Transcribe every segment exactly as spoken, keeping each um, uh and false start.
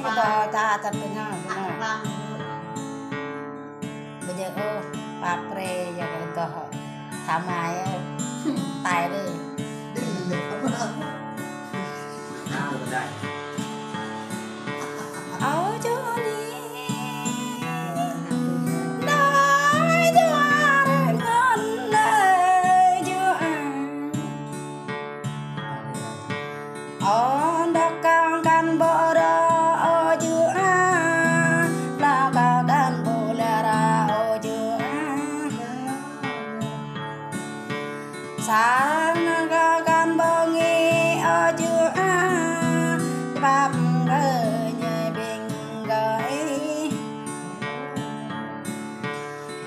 Ơ, ta, ta, ta, ta, ta, ta. Bây giờ, ô, pap pre, ya, cái đó, tham ai, tai đi. Ơ, chú đi. Đói, chú ăn, đói, chú ăn. Ơ, đa kăng kăn bơ ra, ơ, Jua, đa kăng kăn bơ la ra, ơ, Jua. Sang kăng kăn bơ ngĭ, ơ, Jua, pap gơñu ƀing gơ̆.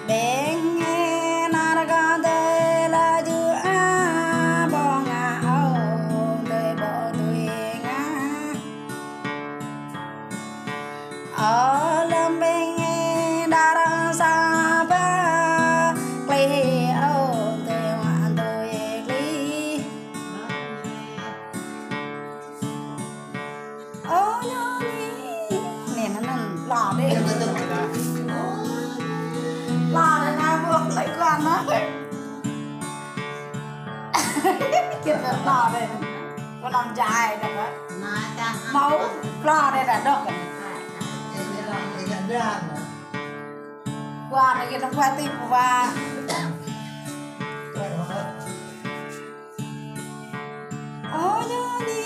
Ƀing nar kơ tơi la Jua, ƀơ̆ng ngă ơ tơi ƀơ̆ tui ngă. Ơ lơ̆m ƀing đar sa ba, klĭ ơ tơi ngă tơi klĭ. Ơ, ñu ni. Ni, năn, năn, lo đi. Lo đi, năn, ƀuh, lĕ, lo năn. Kit năn, lo đi. Kơ năn jai, năn, ƀuh. Hmâo, lo đi, năn, dŏ. Ƀuh, năn, kit năn, ƀuh, ti, ƀuh. Ơ, ñu ni.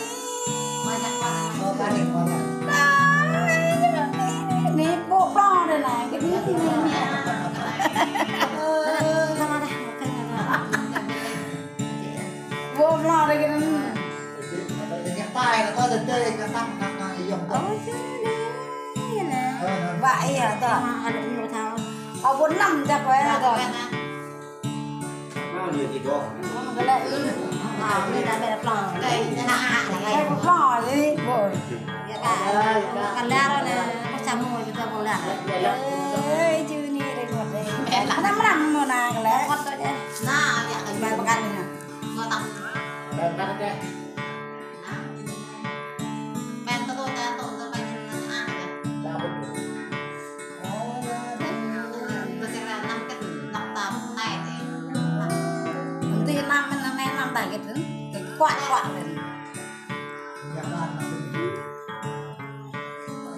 Banyak, banyak. Ơ, banyak, banyak. Ơ, ñu ni, ni, ƀuh plŏ đơi nă, kơ ni, ni. Ơ. Ƀuh plŏ đơi kơ ni. Ơ, ñu ni nă. Ơ, ñu ni nă. Ơ, ƀuh năm jăk wai, ơ. Ơ, ñu ti dŏ. Ơ, ñu lĕ. Ơ, ñu ta ƀĕ plŏ. Ơ, ñu ta ƀĕ plŏ, ơ, ƀuh. Yă kơ, kơ lĕ ră anai, kơ čăm mơ̆, kơ čăm mơ̆ lĕ. Ơ, ñu ni ră ƀuh. Năm năm mơ̆ nă, kơ lĕ. Nă, yă kơ ƀĕ pơkăt nă. Ngă tăm. Ƀĕ pơkăt.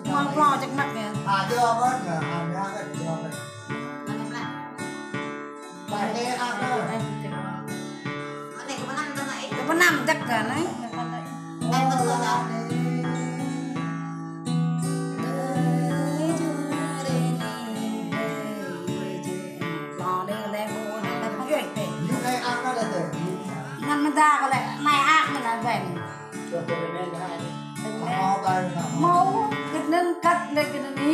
Hmâo plŏ čơk măk yơh. Kơ pơnăm čăk kơ anai. Năn mơ̆n ta kơ lĕ, anai ak mơ̆n anai ƀĕ. Hmâo, kơ năn kăt lĕ kơ năn ni.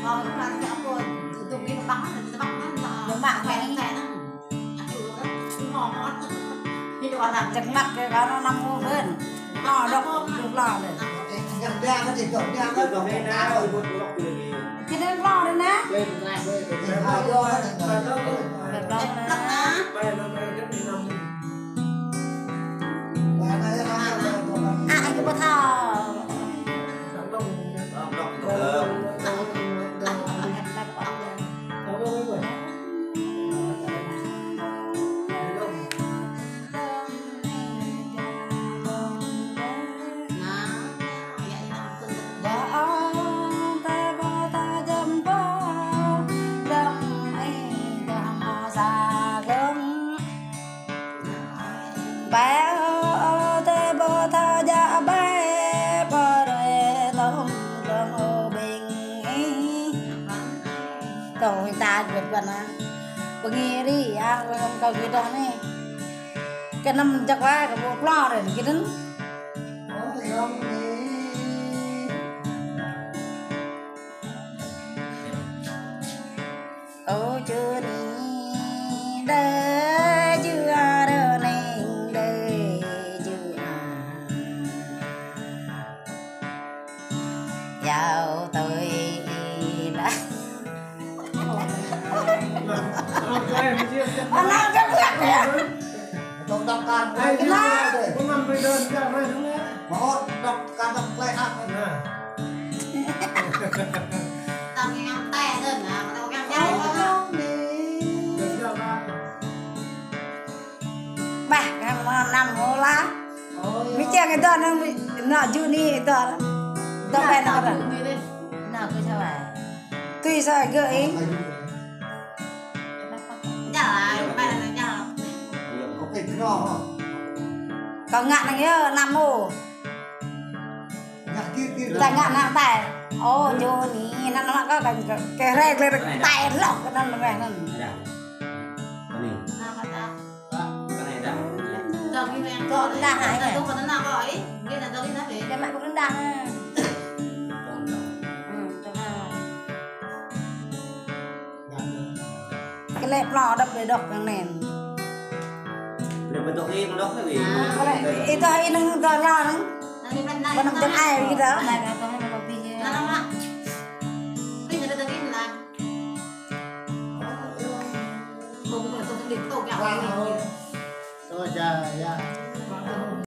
Ơ, tơpă, tơpă, tơpă, tơpă. Čơk măk kơ kâo anŭn năm mơ̆n. Lo dŏ, dŏ lo đơi. Kơ năn lo đơi nă. Ơ, kơ ƀu thâo. Ƀĕ ơ, tơi ƀu thâo djă ƀĕ, pơrơi tŏng dlông ƀing ih. Tŏng ta juăt ƀăn ah. Pơngiri ah, rơngơ̆m kâo gih dŏ anai. Kơ năm jăk wai, kơ ƀu plŏ rơi, kơ năn. Ơ, Jua ni, đơi Jua rơnêng, đơi Jua. Yua tui ih lah. Anai Kơnă. Mơ̆n bơdơ̆n kơ mơ̆n. Mơ̆n đŏk kơ đŏk klai hăk. Nă. Tăm ngăm tĕ dơ̆n, nă, kơ đŏk ngăm jai. Ôh, nă. Bah, ngăm năm mô la. Ôh, yơh. Mi čang kơ dŏ nă, nă Juni dŏ. Dŏ ƀĕ nă kơ dŏ. Nă kơ sa wai. Tui sa gơ̆ ih. Jal lah, jal. Kâo ngă nă yơh, năm mô. Ta ngă nă tĕ. Ôh, Juni, nă nă kâo kơ kơ rek lĕ tĕ lŏk kơ nă nă nă. Dah. Kơ anai. Kơ anai dah. Kơ anai dah. Kơ anai dah. Kơ anai dah. Kơ anai dah. Kơ anai. Kơ lĕ plŏ đŏk đê đŏk kơ anai. Lĕ bơdŏk ih, bơdŏk ih. Kơ lĕ, ih tơ ih nơ̆ng tơ lŏ nơ̆ng. Bơnăm tơ̆ng ai ih tơ. Tơ ja, ya.